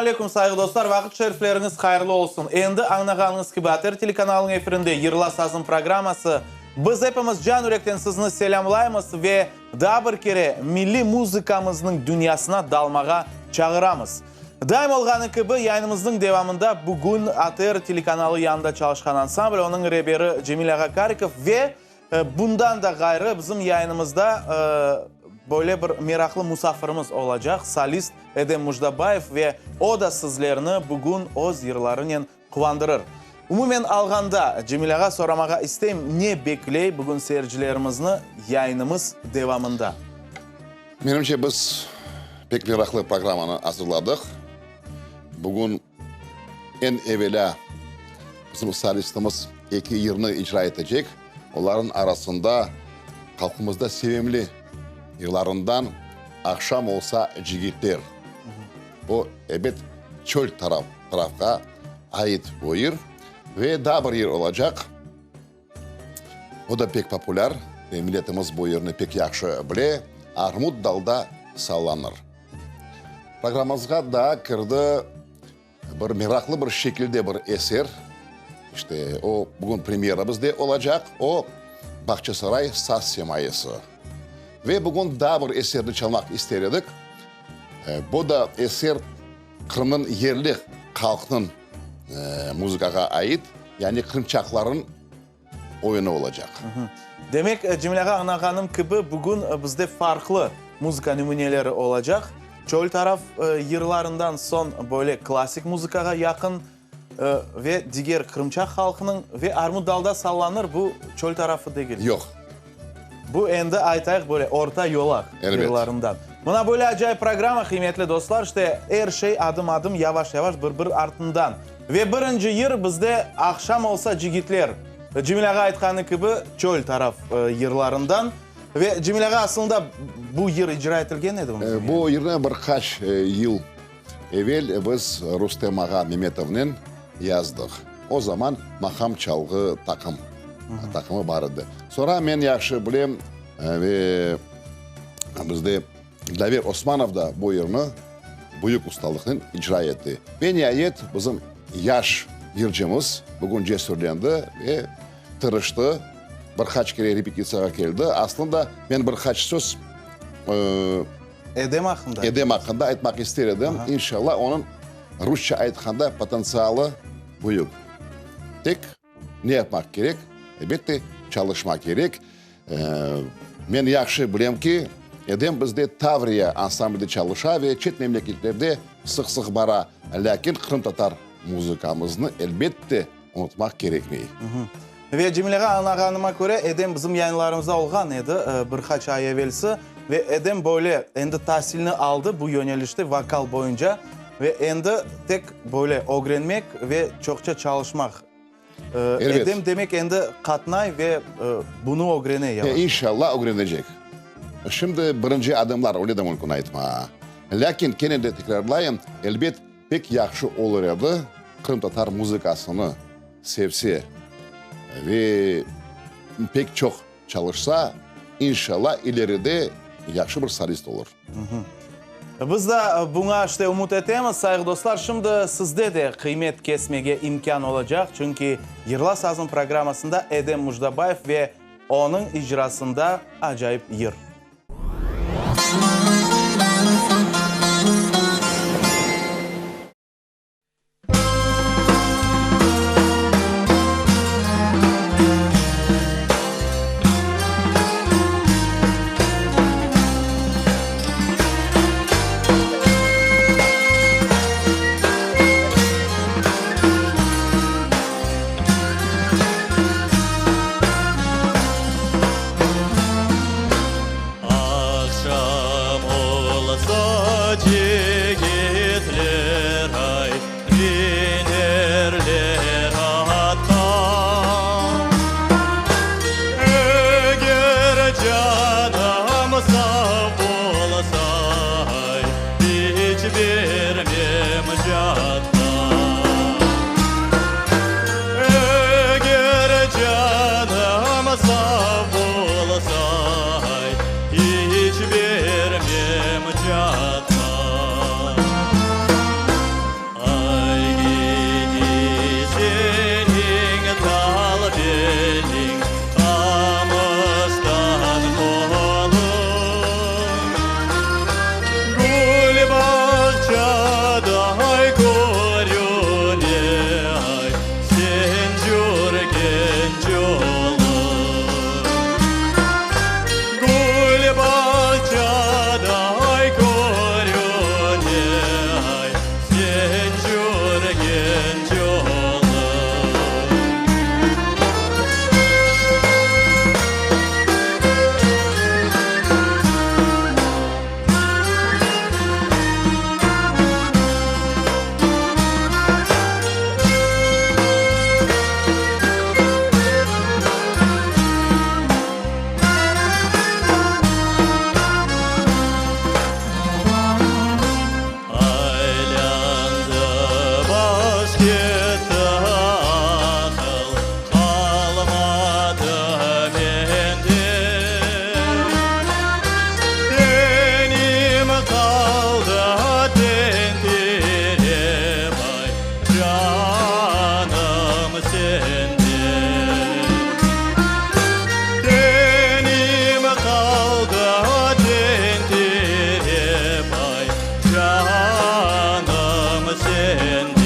aleyküm, sayğı dostlar, vaqıt şerifleriñiz hayırlı olsun. Endi añnağanıñız kibi, ATR telekanalınıñ efirinde Yırla sazım programması. Biz epimiz can yürekten sizni selâmlaymız ve daa bir kere milliy muzıkamıznıñ dünyasına dalmağa çağıramız. Daim olğanı kibi, yayınımıznıñ devamında bugün ATR telekanalı yanında çalışqan ansambl, onıñ reberi Cemil ağa Karikov ve Bundan da ğayrı, bizim yayınımızda böyle bir meraqlı musafirimiz olacaq, solist Edem Mujdabayev ve o da sizlerni bugün öz yırlarınen quvandırır. Umumen alğanda, Cemil ağa, soramağa isteyim, ne bekley bugün seyircilerimizni yayınımız devamında? Menimce, biz pek meraqlı programmanı azırladıq. Bugün Eñ evelâ bizim solistimiz eki yırnı icra etecek. Olarnıñ arasında halqımızda sevimli yırlarından Aqşam olsa cigitler. O, ebet, çöl taraf, tarafqa ait bu yır. Ve daa bir yır olacaq. O da pek populâr ve milletimiz bu yırnı pek yahşı bile, Armut dalda sallanır. Programmamızğa daa kirdi bir meraqlı bir şekilde bir eser. İşte, o bugün premyera bizde olacaq, o, Bağçasaray saz semayesi. Ve bugün daa bir eserni çalmaq ister edik. Bu da eser Qırımnıñ yerli halqnıñ muzıkağa ait, yani qırımçaqlarnıñ oyunı olacaq. Demek, Cemil ağa, añlağanım kibi, bugün bizde farqlı muzıka nümüneleri olacaq. Çöl taraf yırlarından soñ böyle klassik muzıkağa yaqın ve diger qırımçaq halqınıñ ve Armut dalda sallanır, bu çöl tarafı degil. Yoq. Bu endi, aytayıq, böyle orta yolaq yırlarından. Mına böyle acayip programma, qıymetli dostlar, işte, er şey adım-adım, yavaş-yavaş, bir-bir artından. Ve birinci yır bizde Aqşam olsa cigitler, Cemil ağa aytqanı kibi, çöl taraf yırlarından. Ve Cemil ağa, aslında bu yır icra etilgen edimi? Bu yırnı bir qaç yıl evel biz Rustem ağa Memetovnen yazdıq. O zaman maqam çalğı taqım, taqımı bar edi. Soñra men yahşı bilem, ve bizde Daver Osmanov da bu yırnı büyük ustalıqnen icra etti. Ve niayet bizim yaş yırcımız bugün cesürlendi ve tırıştı, bir qaç kere repetitsiyağa keldi. Aslında men bir qaç söz Edem aqqında. Edem aqqında aytmaq ister edim. İnşallah, onıñ rusça aytqanda potentsialı büyük. Tek ne yapmaq kerek? Elbette, çalışmaq kerek. Men yahşı bilem ki, Edem bizde Tavriya ansamblde çalışa ve çet memleketlerde sıq-sıq bara, lâkin qırımtatar muzıkamıznı, elbette, unutmaq kerekmey. Ve Cemil ağa, añlağanıma köre, Edem bizim yayınlarımızda olğan edi bir qaç ay evelsi. Ve Edem böyle endi tasilni aldı bu yönelişte, vokal boyunca. Ve endi tek böyle ögrenmek ve çoqça çalışmaq. Elbet. Edem demek endi qatnay ve bunı ögrene yavaş. İnşallah ögrenecek. Şimdi birinci adımlar, öyle de mümkün aytma. Lâkin kene de tekrarlayım, elbet, pek yahşı olur edi, qırımtatar muzıkasını sevse ve pek çoq çalışsa, inşallah ileride yahşı bir solist olur. Biz de buña işte ümüt etemiz, sayğı dostlar. Şimdi sizde de qıymet kesmege imkân olacaq, çünki Yırla sazım programmasında Edem Mujdabayev ve onıñ icrasında acayip yır. mende.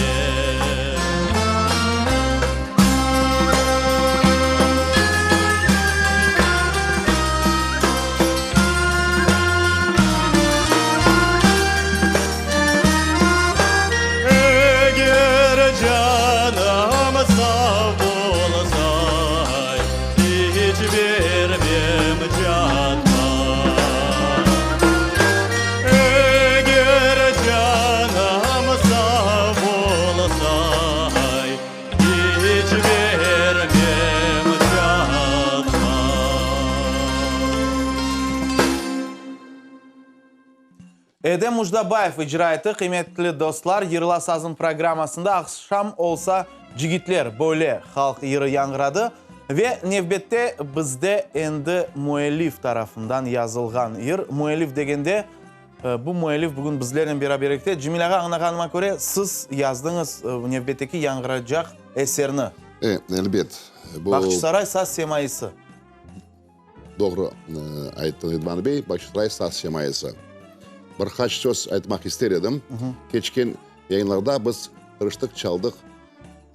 Eger canım sağ bolsay, iç bermem canğa. Eger canım sağ bolsay, iç bermem canğa. Edem Mujdabayev icra etti. Qıymetli dostlar, Yırla sazım programmasında Aqşam olsa, cigitler böyle halq yırı yañğıradı. Ve nevbette bizde endi müellif tarafından yazılğan yır. Müellif degende, bu müellif bugün bizlernen beraberlikte. Cemil ağa, añlağanıma köre, siz yazdıñız nevbetteki yañğıracaq eserni. E, elbet. Bu. Bağçasaray saz semaisi. Doğru ayttı Edman bey, Bağçasaray saz semayası. Bir qaç söz aytmaq ister edim. Keçken yayınlarda biz tırıştıq, çaldıq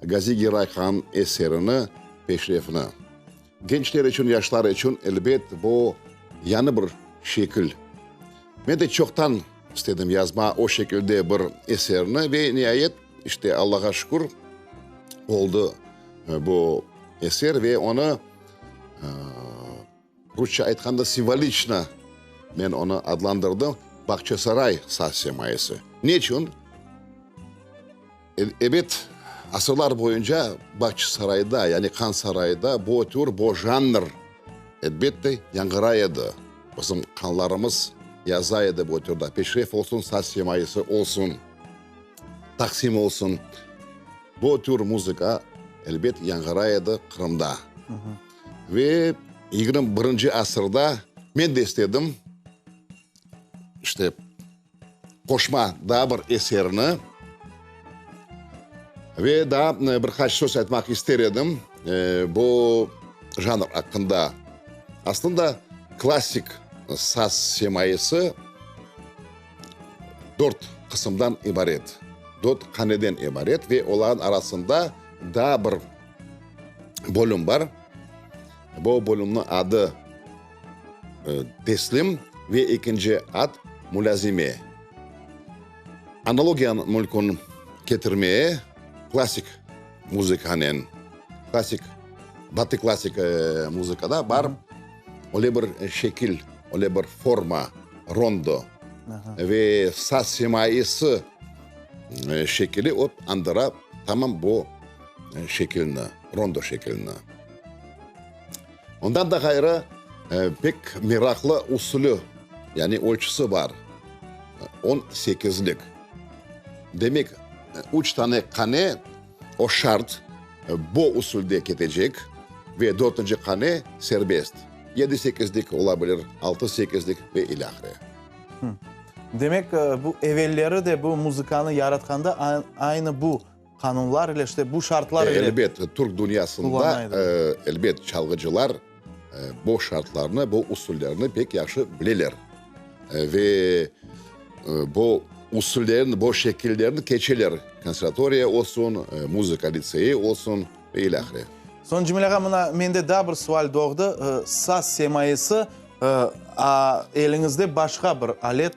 Gazi Geray han eserini, Peşrefni. Gençler içün, yaşlar içün, elbet, bu yañı bir şekil. Men de çoqtan istedim yazma o şekilde bir eserni ve niayet, işte, Allağa şükür, oldı bu eser ve onı Rusça aytqanda simvoliçno men onı adlandırdım, Bağçasaray saz semayesi. Ne içün? Ebet, asırlar boyunca Bağçasarayda, yani Han sarayda bu tür, bu janr, elbette, yañğıray edi. Bizim hanlarımız yaza edi bu türde, peşref olsun, saz semayesi olsun, taqsim olsun. Bu tür muzıka, elbet, yañğıray edi Qırımda. Ve 21-nci asırda men de istedim, işte, qoşma daa bir eserni. Ve daa bir qaç söz aytmaq ister edim bu janr aqqında. Aslında, klassik saz semayesi dört qısımdan ibaret, dört haneden ibaret ve olarnıñ arasında daa bir bölüm bar. Bu bölümniñ adı Teslim ve ekinci ad Mulâzime. Analogiyanı mümkün ketirmeye klassik muzıkanen, klassik, batı klassik muzıkada bar öyle bir şekil, öyle bir forma, rondo ve saz semaisi şekili o añdıra tamam bu şekilni, rondo şekilini. Ondan da ğayrı, pek meraqlı usulü, yani ölçüsi bar, on sekizlik. Demek, üç tane qane, o şart, bu usulde ketecek ve dörtünci qane serbest, yedi sekizlik ola bilir, altı sekizlik ve ilâhre. Demek, bu evelleri de bu muzıkanı yaratqanda aynı bu Qanunlar ile, işte bu şartlar ile. Elbet, türk dünyasında, elbet, çalğıcılar bu şartlarnı, bu usullerni pek yahşı bileler. Ve bu usullerin, bu şekillerin keçeler, konservatoriya olsun, muzıka litseyi olsun ve ilâhre. Soñ, Cemil ağa, mına mende daa bir sual doğdı. Saz semayesi, a eliñizde başqa bir alet,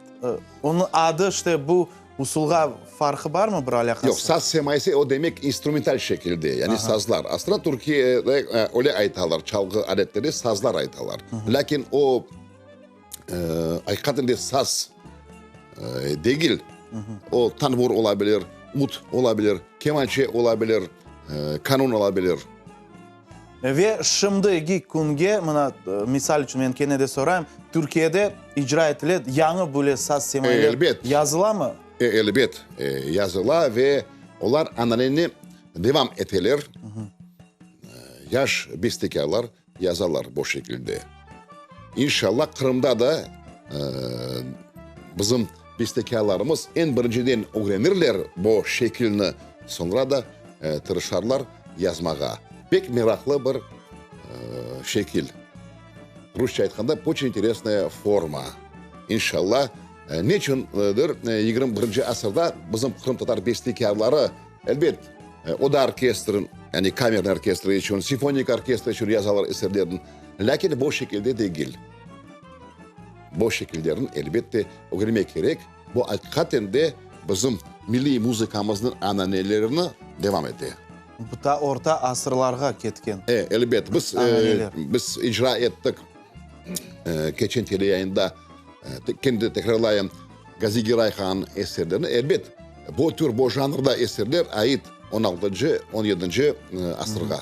onıñ adı, işte bu Usulğa farqı barmı, bir alâqası? Yoq, saz semayesi o demek instrumental şekilde, yani sazlar. Aslında Türkiyede öyle aytalar, çalğı aletleri sazlar aytalar. Lâkin o aqiqaten de saz degil. O tanbur ola bilir, ud ola bilir, kemançe ola bilir, kanun ola bilir. Ve şimdigi künge, mına, misal içün men kene de sorayım, Türkiyede icra etile yañı böyle saz semayeler yazılamı? Elbet, yazıla ve olar ananeni devam eteler. Yaş bestekârlar yazalar bu şekilde. İnşallah, Qırımda da bizim bestekârlarımız eñ birinciden ögrenirler bu şekilni, soñra da tırışarlar yazmağa. Pek meraqlı bir şekil. Rusça aytqanda, poçen interesnaya forma. İnşallah. Neçündir 21-nci asırda bizim qırımtatar bestekârları, elbet, oda orkestri, yani kamernıy orkestri içün, simfonik orkestr içün yazalar eserlerini, lâkin bu şekilde degil. Bu şekillerini, elbette, ögrenmek kerek. Bu aqiqaten de bizim milliy muzıkamıznıñ ananelerini devam ete. Bu ta orta asırlarğa ketken E, elbet, biz, biz icra ettik keçen teleyayında, kendi tekrarlayım, Gazi Geray han eserlerini. Elbet, bu tür, bu janrda eserler ait on altıncı, on yedinci asırğa.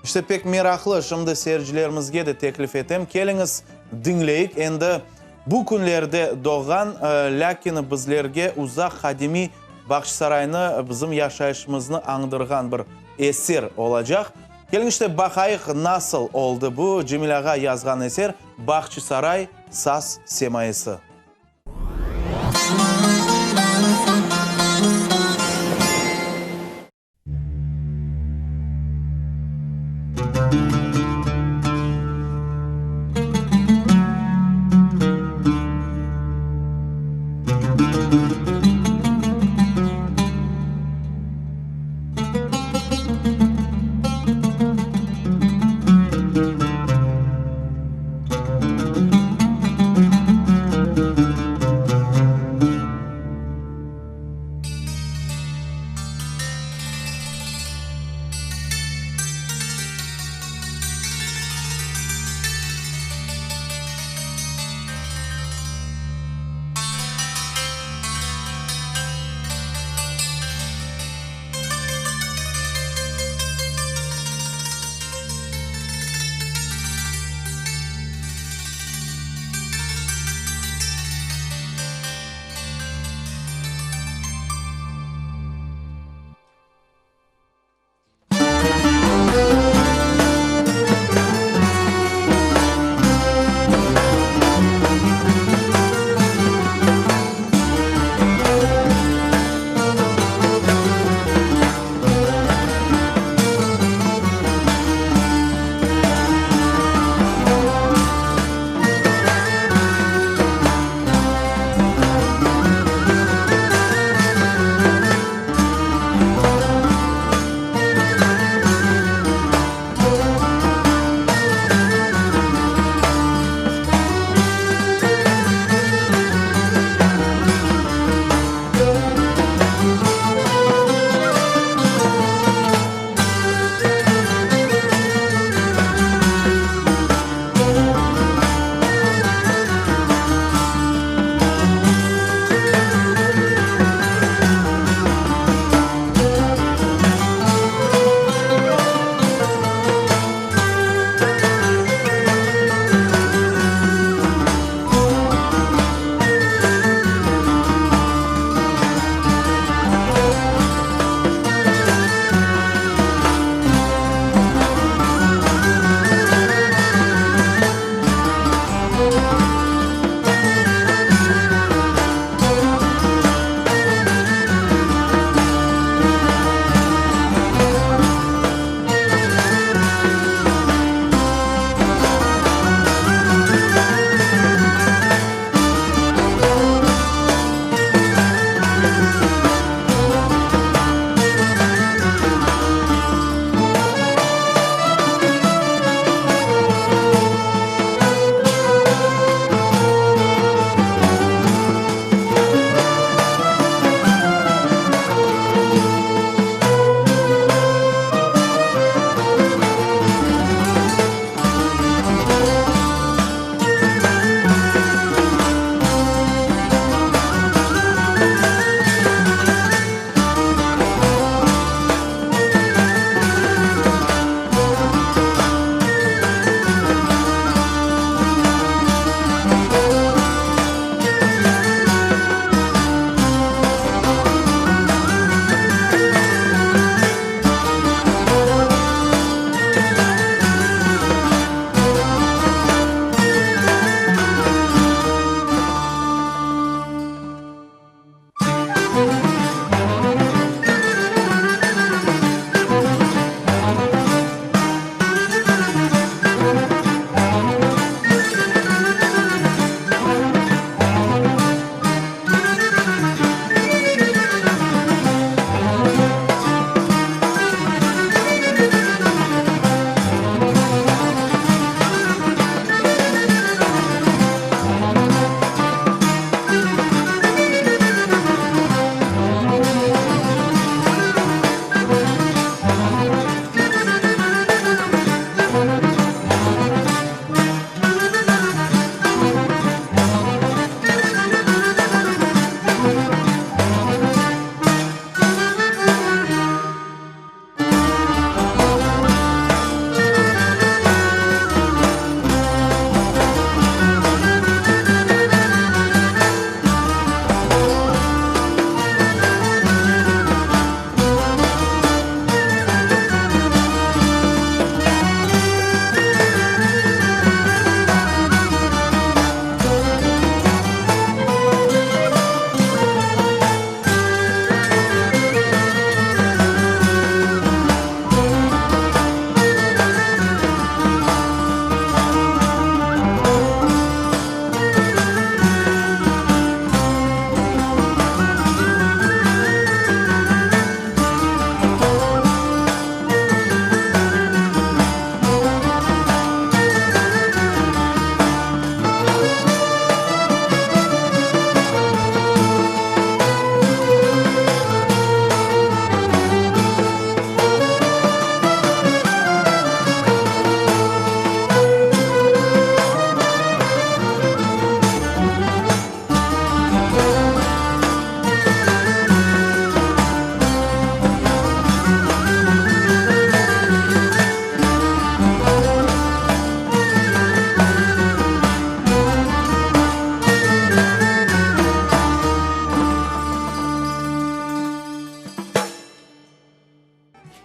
İşte, pek meraqlı. Şimdi seyircilerimizge de teklif etem, keliñiz, diñleyik. Endi bu künlerde doğğan, lâkin bizlerge uzaq qadimiy Bağçasaraynı, bizim yaşayışımıznı añdırğan bir eser olacaq. Keliñ, işte, baqayıq, nasıl oldı bu Cemil ağa yazğan eser, Bağçasaray saz semayısı.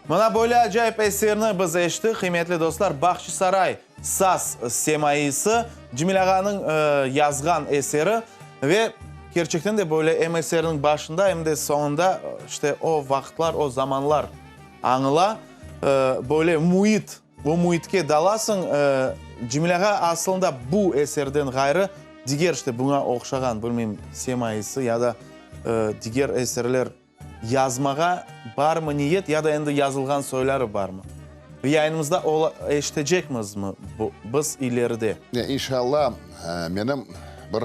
Mına böyle acayip eserni biz eşittik, qıymetli dostlar, Bahçisaray saz semaisi, Cemil ağanıñ yazğan eseri ve kerçekten de böyle em eserniñ başında, em de soñunda işte o vaqıtlar, o zamanlar añıla. Böyle müit, o müitke dalasıñ. Cemil ağa aslında bu eserden ğayrı diger işte buña oqşağan, bilmeyim, semaisi ya da diger eserler Yazmağa barmı niyet ya da endi yazılğan soyları barmı? Ve yayınımızda ola eşitecekmizmi bu biz ileride? İnşallah, menim bir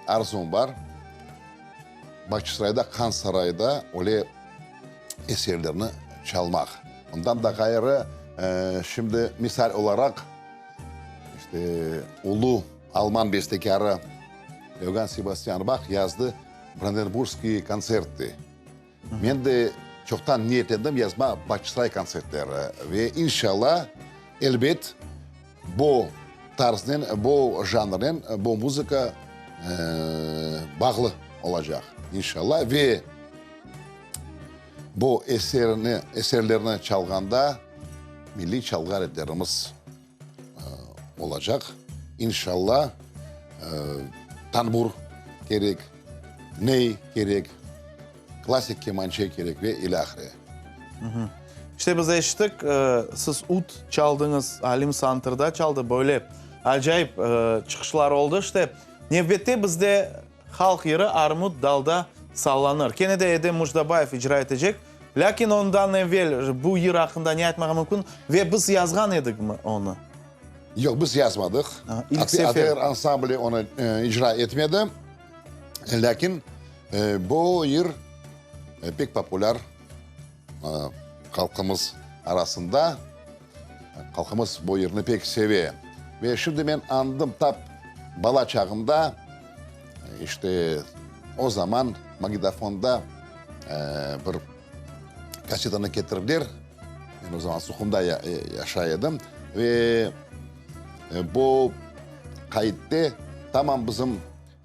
arzum bar, Bağçasarayda, Han sarayda öyle eserlerni çalmaq. Ondan da ğayrı, şimdi misal olaraq, işte, ulu alman bestekârı Yogann Sebastian Bah yazdı Brandenburgskiy kontserti. Men de çoqtan niyetlendim yazma Bağçasaray kontsertleri ve inşallah, elbet, bu tarznen, bu janrnen, bu muzıka bağlı olacaq, inşallah. Ve bu eserni, eserlerni çalğanda milliy çalğı aletlerimiz olacaq. İnşallah, tanbur kerek, ney kerek, klassik kemançe kerek ve ilâhre. İşte biz eşittik, siz ud çaldıñız, Alim santırda çaldı, böyle acayip çıqışlar oldı. İşte, nevbette bizde halq yırı Armut dalda sallanır. Kene de Edem Mujdabayev icra etecek. Lâkin ondan evel bu yır aqqında ne aytmağa mümkün ve biz yazğan edikmi onı? Yoq, biz yazmadıq. İlk sefer. ATR ansambli onı icra etmedi. Lâkin bu yır pek populâr halqımız arasında. Halqımız bu yırnı pek seve. Ve şimdi men añdım, tap bala çağımda, işte, o zaman magnitofonda bir kassetanı ketirdiler. Men o zaman Suhumda yaşay edim. Ve bu qayıtte tamam bizim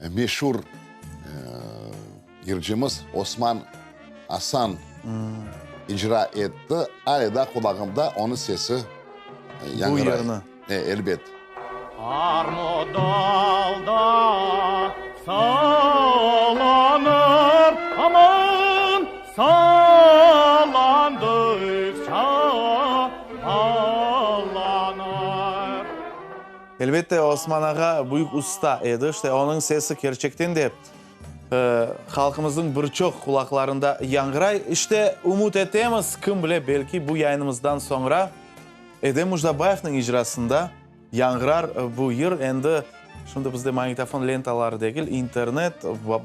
meşur Yırcımız Osman Asan icra etti, ale daa qulağımda onıñ sesi yañğıray. Bu yırnı. E, elbet. Armut dalda sallanır, aman, sallandıqça ballanır. Elbette, Osman ağa büyük usta edi. İşte, onıñ sesi kerçekten de Halqımıznıñ bir çoq qulaqlarında yañğıray. İşte, ümüt etemiz, kim bile, belki bu yayınımızdan soñra Edem Mujdabayevniñ icrasında yañğırar bu yır. Endi şimdi bizde magnitofon lentaları degil, internet,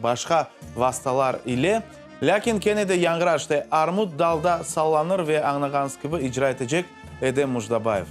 başqa vastalar ile. Lâkin kene de yañğırar. İşte, Armut dalda sallanır ve añlağanıñız kibi icra etecek Edem Mujdabayev.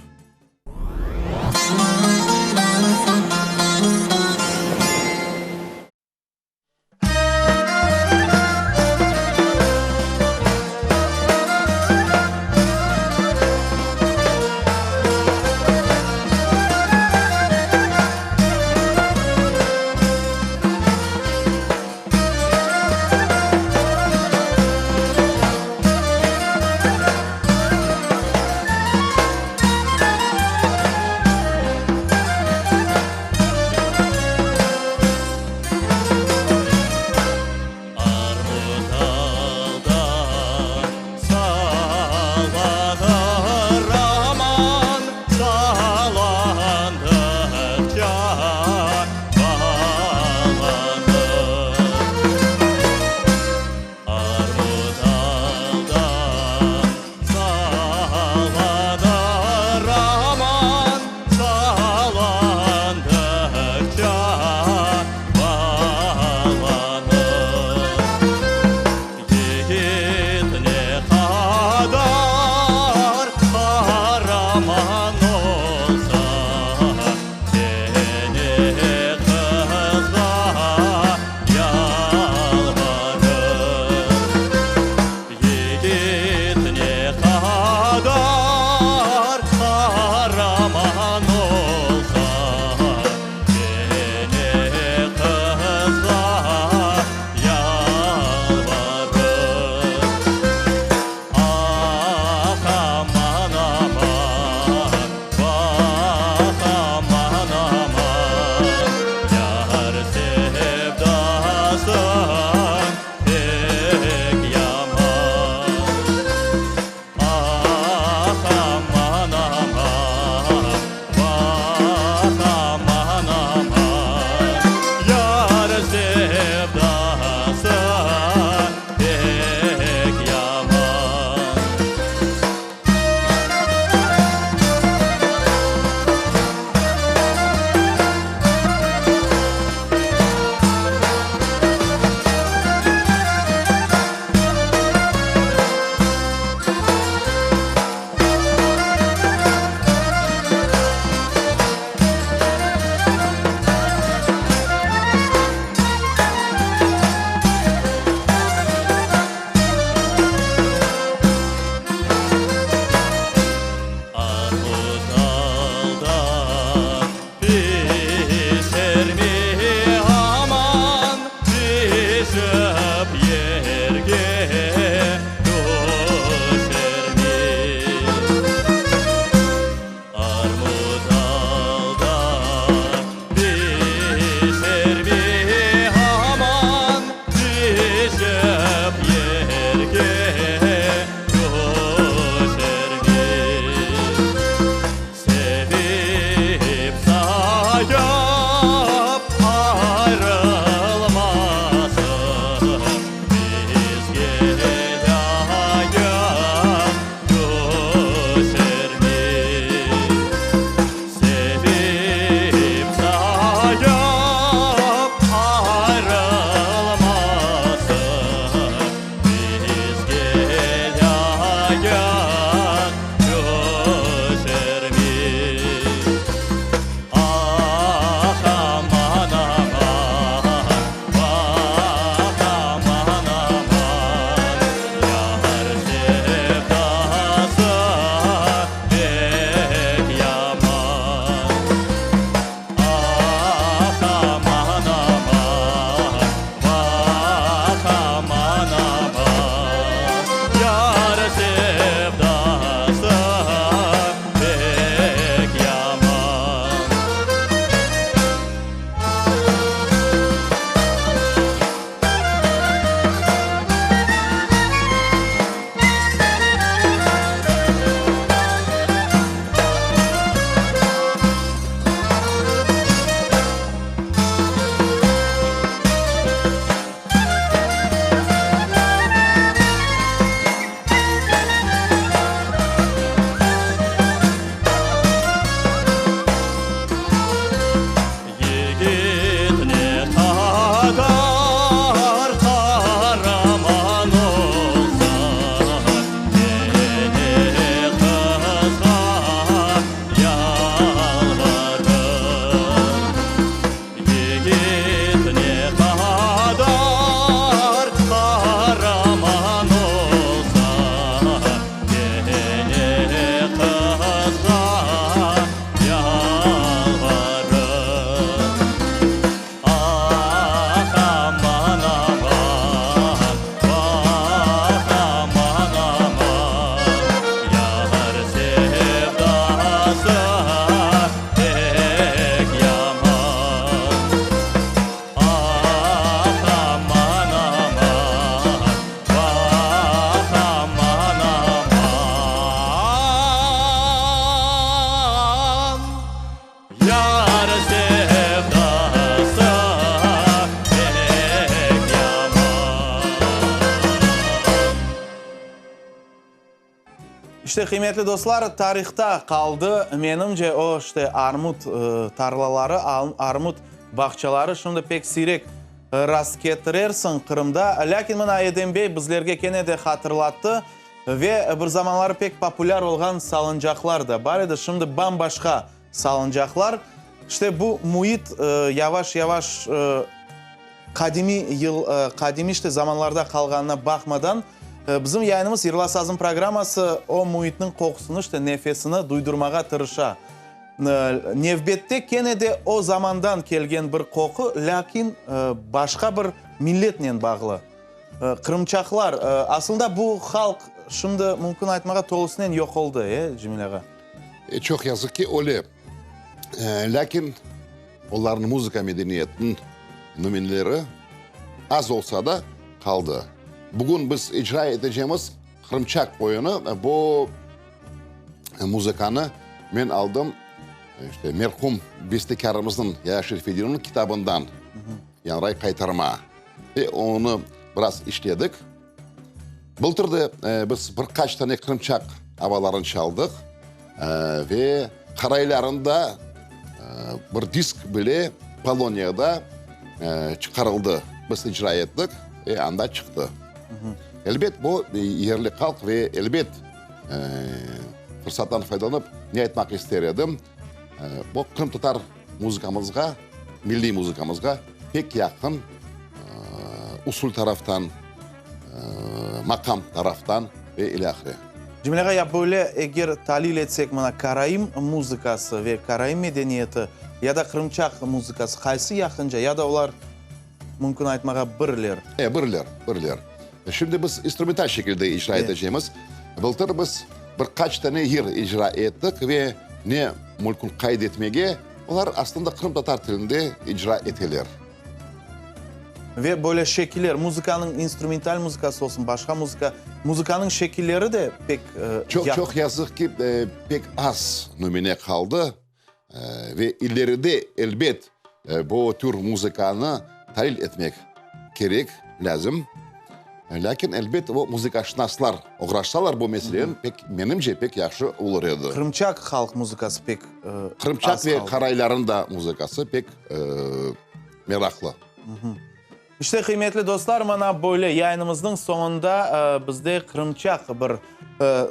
Ayaq tüşermiş. Ah, aman, aman, vah, aman, aman, Yar sevdası pek yaman. Ah, aman, aman, vah, aman, aman, Yar sevdası pek yaman. Yigit ne qadar qaraman olsa, Kene qızğa yalvarır. Yigit ne qadar qaraman olsa, Kene qızğa yalvarır. Ah, aman, aman, vah, aman, aman, Yar sevdası pek yaman. Ah, aman, aman, vah, aman, aman, Yar sevdası pek yaman. İşte, qıymetli dostlar, tarihta qaldı, menimce, o, işte, armut tarlaları, armut bağçaları şimdi pek siyrek rastketirersiñ Qırımda. Lâkin mına Edem bey bizlerge kene de hatırlattı ve bir zamanları pek populâr olğan salıncaqlar da bar edi, şimdi bam-başqa salıncaqlar. İşte, bu müit yavaş-yavaş Qadimiy yıl, qadimiy işte zamanlarda qalğanına baqmadan, bizim yayınımız Yırla sazım programması o müitniñ qoqusını, işte nefesini duydurmağa tırışa. Nevbette kene de o zamandan kelgen bir qoqu, lâkin başqa bir milletnen bağlı. Qırımçaqlar, aslında bu halq şimdi mümkün aytmağa tolusınen yoq oldı, e, Cemil ağa? E, çoq yazıq ki, öyle. Lâkin Olarnıñ muzıka medeniyetiniñ nümüneleri az olsa da, qaldı. Bugün biz icra etecemiz Qırımçaq oyunı, bu muzıkanı men aldım, işte, merhum bestekârımıznıñ Yaya Şerfedinovnıñ kitabından, Yanray qaytarma. Ve onı biraz işledik. Bıltır da biz bir qaç tane qırımçaq avalarını çaldıq ve qarayların da bir disk bile Poloniyada çıqarıldı. Biz icra ettik ve anda çıqtı. Elbet, bu yerli halq ve elbet, fırsattan faydalanıp ne aytmaq ister edim, bu qırımtatar muzıkamızğa, milliy muzıkamızğa pek yaqın usul taraftan, maqam taraftan ve ilâhre. Cemil ağa, ya böyle eger talil etsek, mına karaim muzıkası ve karaim medeniyeti ya da qırımçaq muzıkası qaysı yaqınca, ya da olar mümkün aytmağa birler? E, birler, birler. Şimdi biz instrumental şekilde icra etecemiz. Bıltır biz bir qaç tane yır icra ettik ve ne mümkün qayd etmege, olar aslında qırımtatar tilinde icra eteler. Ve böyle şekiller, muzıkanıñ instrumental muzıkası olsun, başqa muzıka, muzıkanıñ şekilleri de pek Çoq, çoq yazıq ki, pek az nümüne qaldı. Ve ileride, elbet, bu tür muzıkanı talil etmek kerek, lâzim. Lâkin, elbet, o muzıkaşınaslar oğraşsalar bu meselenen, pek, menimce, pek yahşı olur edi. Qırımçaq halq muzıkası pek az qaldı. Qırımçaq ve qarayların da muzıkası pek meraqlı. İşte, qıymetli dostlar, mana böyle yayınımıznıñ soñunda bizde qırımçaq bir,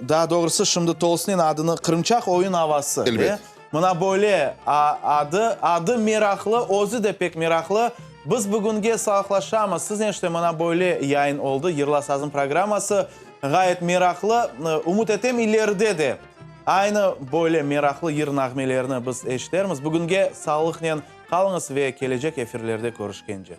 daa doğrusı şimdi tolusınen adını qırımçaq oyun avası. Elbet. Mına böyle adı, adı meraqlı, özü de pek meraqlı. Biz bugünge sağlıqlaşamız. Siznen işte mına böyle yayın oldı, Yırla sazım programması. Ğayet meraqlı. Ümüt etem, ileride de aynı böyle meraqlı yır nağmelerini biz eşitermiz. Bugünge sağlıqnen qalıñız ve kelecek efirlerde körüşkence.